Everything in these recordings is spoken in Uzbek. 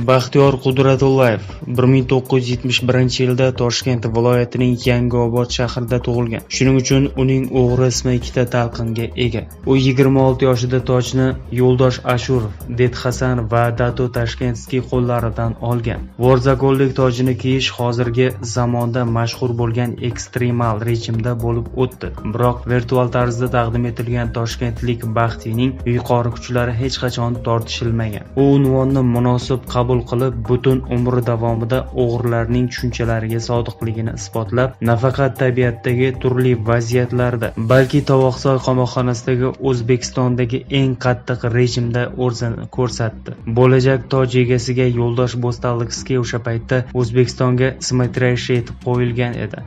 Baxtiyor Qudratullayev 1971-yilda Toshkent viloyatining Yangiobod shahrida tug'ilgan. Shuning uchun uning o'g'ri ismi ikkita talqinga ega. U 26 yoshida tojni Yo'ldosh Ashurov, Ded Hasan va Dato Tashkentskiy qo'llaridan olgan. Vorzakonlik tojini kiyish hozirgi zamonda mashhur bo'lgan ekstremal rejimda bo'lib o'tdi. Biroq virtual tarzda taqdim etilgan toshkentlik Baxtining yuqori kuchlari hech qachon tortishilmagan. U unvonni munosib qabul qilib, butun umri davomida o'g'rilarning tushunchalariga sodiqligini isbotlab, nafaqat tabiatdagi turli vaziyatlarda, balki Tovoqsoy qamoqxonasidagi O'zbekistondagi eng qattiq rejimda o'zini ko'rsatdi. Bo'lajak toj egasiga Yo'ldosh Bo'stonliqskiy o'sha paytda O'zbekistonga смотрящий etib qo'yilgan edi.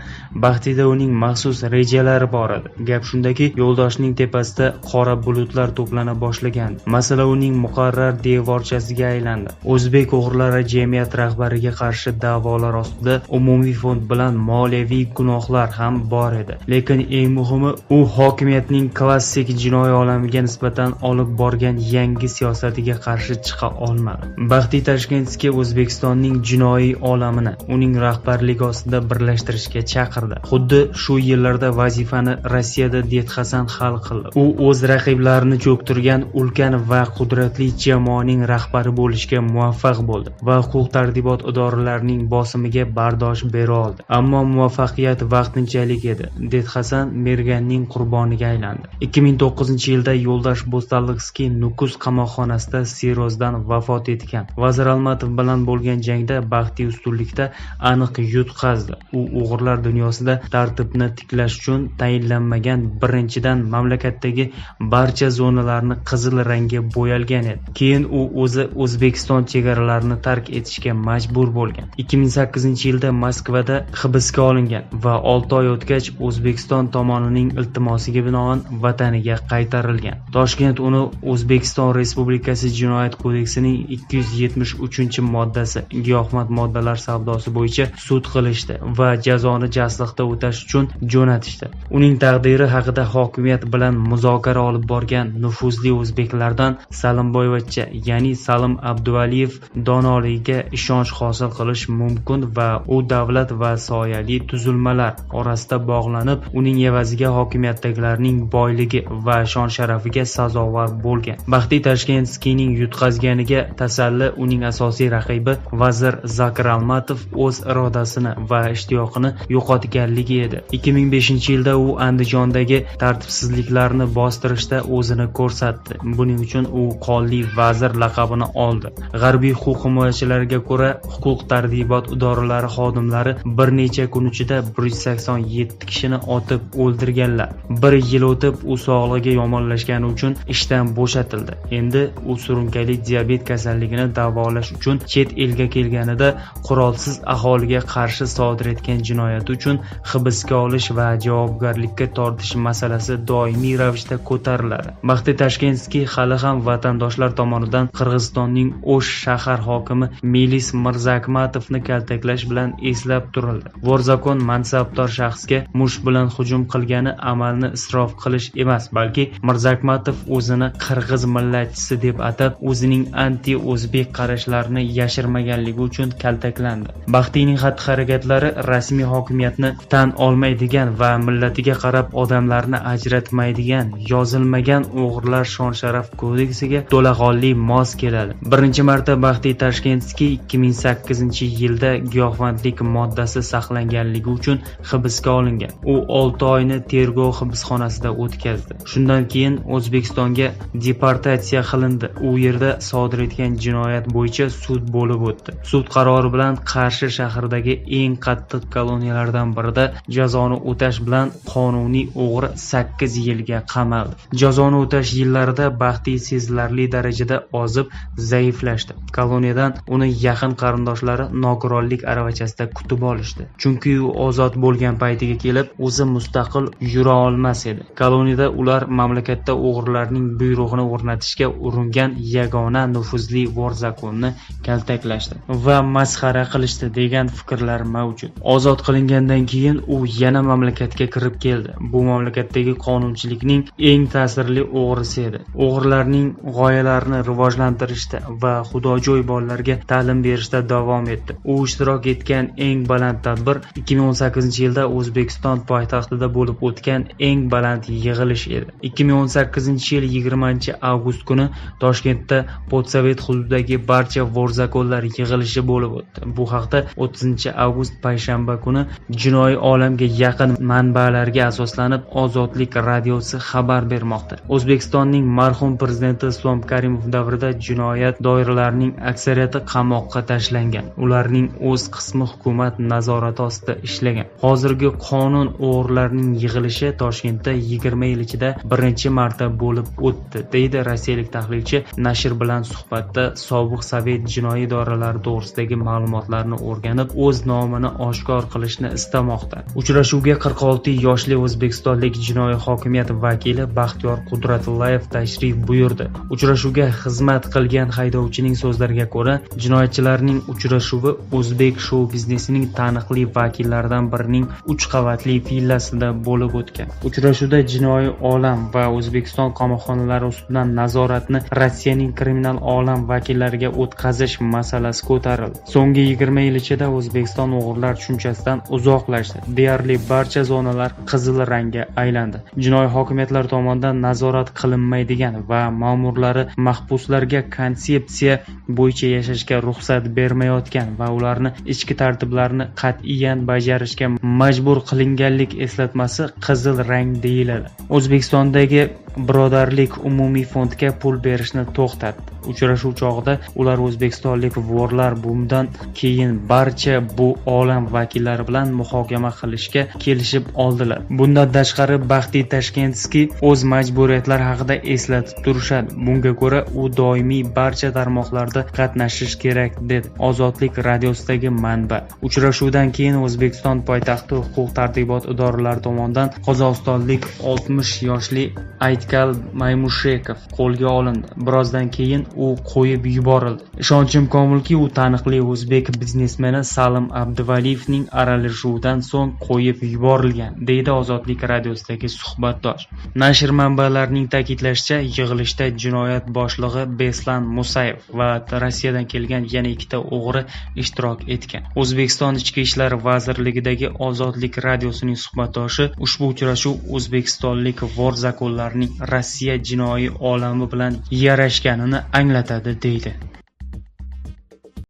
Baxtida uning maxsus rejalari bor edi. Gap shundaki, Yo'ldoshning tepasida qora bulutlar to'plana boshlagan. Masala uning muqarrar devorchasiga aylandi. O'zbek o'g'rilari jamiyat rahbariga qarshi da'volar ostida umumiy fond bilan moliyaviy gunohlar ham bor edi. Lekin eng muhimi, u hokimiyatning klassik jinoiy olamiga nisbatan olib borgan yangi siyosatiga qarshi chiqa olmadi. Baxtiy Tashkentskiy O'zbekistonning jinoiy olamini uning rahbarligi ostida birlashtirishga chaqirdi. Xuddi shu yillarda vazifani Rossiyada Ded Hasan hal qildi. U o'z raqiblarini cho'ktirgan ulkan va qudratli jamoaning rahbari bo'lishga muvaffaq bo'ldi va huquq-tartibot idoralarining bosimiga bardosh bera oldi. Ammo muvaffaqiyat vaqtinchalik edi. Ded Hasan Merganning qurboniga aylandi. 2009-yilda Yo'ldosh Bo'stonliqskiy Nukus qamoqxonasida sirrozdan vafot etgan. Vazir Almatov bilan bo'lgan jangda Baxtiy ustunlikda aniq yutqazdi. U o'g'rilar dunyosida tartibni tiklash uchun tayinlanmagan birinchidan mamlakatdagi barcha zonalarni qizil rangga bo'yalgan edi. Keyin u o'zi O'zbekiston chegaralarini tark etishga majbur bo'lgan. 2008-yilda Moskvada hibsga olingan va 6 oy o'tgach O'zbekiston tomonining iltimosiga binoan vataniga qaytarilgan. Toshkent uni O'zbekiston Respublikasi Jinoyat kodeksining 273-moddasi giyohvand moddalar savdosi bo'yicha sud qilishdi va jazoni jasliqda o'tash uchun jo'natishdi. Uning taqdiri haqida hokimiyat bilan muzokara olib borgan nufuzli o'zbeklardan Salimboyvachcha, ya'ni Salim Abduvaliyev donoligiga ishonch hosil qilish mumkin va u davlat va soyali tuzilmalar orasida bog'lanib, uning evaziga hokimiyatdagilarning boyligi va shon-sharafiga sazovor bo'lgan. Baxtiy Tashkentskiyning yutqazganiga tasalli uning asosiy raqibi vazir Zakir Almatov o'z irodasini va ishtiyoqini yo'qotganligi edi. 2005-yilda u Andijondagi tartibsizliklarni bostirishda o'zini ko'rsatdi. Buning uchun u qonli vazir laqabini oldi. G'arbiy huquq himoyachilariga ko'ra, huquq-tartibot idoralari xodimlari bir necha kun ichida 187 kishini otib o'ldirganlar. Bir yil o'tib, u sog'lig'i yomonlashgani uchun ishdan bo'shatildi. Endi u surunkali diabet kasalligini davolash uchun chet elga kelganida qurolsiz aholiga qarshi sodir etgan jinoyati uchun hibsga olish va javobgarlikka tortish masalasi doimiy ravishda ko'tariladi. Baxtiy Tashkentskiy hali ham vatandoshlar tomonidan Qirg'izistonning O'sh shahar hokimi Melis Mirzakmatovni kaltaklash bilan eslab turildi. Vorzakon mansabdor shaxsga musht bilan hujum qilgani amalni isrof qilish emas, balki Mirzakmatov o'zini qirg'iz millatchisi deb atab, o'zining anti-o'zbek qarashlarini yashirmaganligi uchun kaltaklandi. Baxtiyning xatti-harakatlari rasmiy hokimiyatni tan olmaydigan va millatiga qarab odamlarni ajratmaydigan yozilmagan o'g'rilar shon-sharaf kodeksiga to'laqonli mos keladi. Birinchi marta Baxtiy Tashkentskiy 2008-yilda giyohvandlik moddasi saqlanganligi uchun hibsga olingan. U 6 oyni tergov hibsxonasida o'tkazdi. Shundan keyin O'zbekistonga deportatsiya qilindi. U yerda sodir etgan jinoyat bo'yicha sud bo'lib o'tdi. Sud qarori bilan Qarshi shahridagi eng qattiq koloniyalardan birida jazoni o'tash bilan qonuniy o'g'ri 8 yilga qamaldi. Jazoni o'tash yillarida Baxtiy sezilarli darajada ozib, zaiflashdi. Koloniyadan uni yaqin qarindoshlari nogironlik aravachasida kutib olishdi. Chunki u ozod bo'lgan paytiga kelib o'zi mustaqil yura olmas edi. Koloniyada ular mamlakatda o'g'rilarning buyrug'ini o'rnatishga uringan yagona nufuzli vorzakonni kaltaklashdi va masxara qilishdi degan fikrlar mavjud. Ozod qilingandan keyin u yana mamlakatga kirib keldi. Bu mamlakatdagi qonunchilikning eng ta'sirli o'g'risi edi. O'g'rilarning g'oyalarini rivojlantirishda va xudojo'y xonasho'y bolalarga ta'lim berishda davom etdi. U ishtirok etgan eng baland tadbir 2018-yilda O'zbekiston poytaxtida bo'lib o'tgan eng baland yig'ilish edi. 2018-yil 20-avgust kuni Toshkentda Podsovet hududidagi barcha vorzakonlar yig'ilishi bo'lib o'tdi. Bu haqda 30-avgust payshanba kuni jinoiy olamga yaqin manbalarga asoslanib Ozodlik radiosi xabar bermoqda. O'zbekistonning marhum prezidenti Islom Karimov davrida jinoyat doiralarining aksariyati qamoqqa tashlangan. Ularning o'z qismi hukumat nazorati ostida ishlagan. Hozirgi qonun o'g'rilarining yig'ilishi Toshkentda 20 yil ichida birinchi marta bo'lib o'tdi, deydi rossiyalik tahlilchi nashr bilan suhbatda sobiq sovet jinoiy idoralari to'g'risidagi ma'lumotlarni o'rganib, o'z nomini oshkor qilishni istamoqda. Uchrashuvga 46 yoshli o'zbekistonlik jinoiy hokimiyat vakili Baxtiyor Qudratullayev tashrif buyurdi. Uchrashuvga xizmat qilgan haydovchining so'zlariga ko'ra, jinoyatchilarning uchrashuvi o'zbek shou biznesining taniqli vakillaridan birining 3 qavatli villasida bo'lib o'tgan. Uchrashuvda jinoiy olam va O'zbekiston qamoqxonalari ustidan nazoratni Rossiyaning kriminal olam vakillariga o'tkazish masalasi ko'tarildi. So'nggi 20 yil ichida O'zbekiston o'g'rilar tushunchasidan uzoqlashdi. Deyarli barcha zonalar qizil rangga aylandi. Jinoiy hokimiyatlar tomonidan nazorat qilinmaydigan va ma'murlari mahbuslarga konsepsiya bo'yicha yashashga ruxsat bermayotgan va ularni ichki tartiblarni qat'iyan bajarishga majbur qilinganlik eslatmasi qizil rang deyiladi. O'zbekistondagi birodarlik umumiy fondga pul berishni to'xtatdi. Uchrashuv chog'ida ular o'zbekistonlik vorlar bundan keyin barcha bu olam vakillari bilan muhokama qilishga kelishib oldilar. Bundan tashqari, Baxtiy Tashkentskiy o'z majburiyatlari haqida eslatib turishadi. Bunga ko'ra, u doimiy barcha tarmoqlarda qatnashish kerak, dedi Ozodlik radiosidagi manba. Uchrashuvdan keyin O'zbekiston poytaxti huquq tartibot idoralari tomonidan qozog'istonlik 60 yoshli Aytkal Maymushekov qo'lga olindi. Birozdan keyin u qo'yib yuborildi. Ishonchim komilki, u taniqli o'zbek biznesmeni Salim Abduvaliyevning aralashuvidan so'ng qo'yib yuborilgan, deydi Ozodlik radiosidagi suhbatdosh. Nashr manbalarining ta'kidlashicha, yig'ilishda jinoyat boshlig'i Beslan Musayev va Rossiyadan kelgan yana ikkita o'g'ri ishtirok etgan. O'zbekiston Ichki ishlar vazirligidagi Ozodlik radiosining suhbatdoshi ushbu uchrashuv o'zbekistonlik vor zakonlarning Rossiya jinoiy olami bilan yarashganini anglatadi, deydi.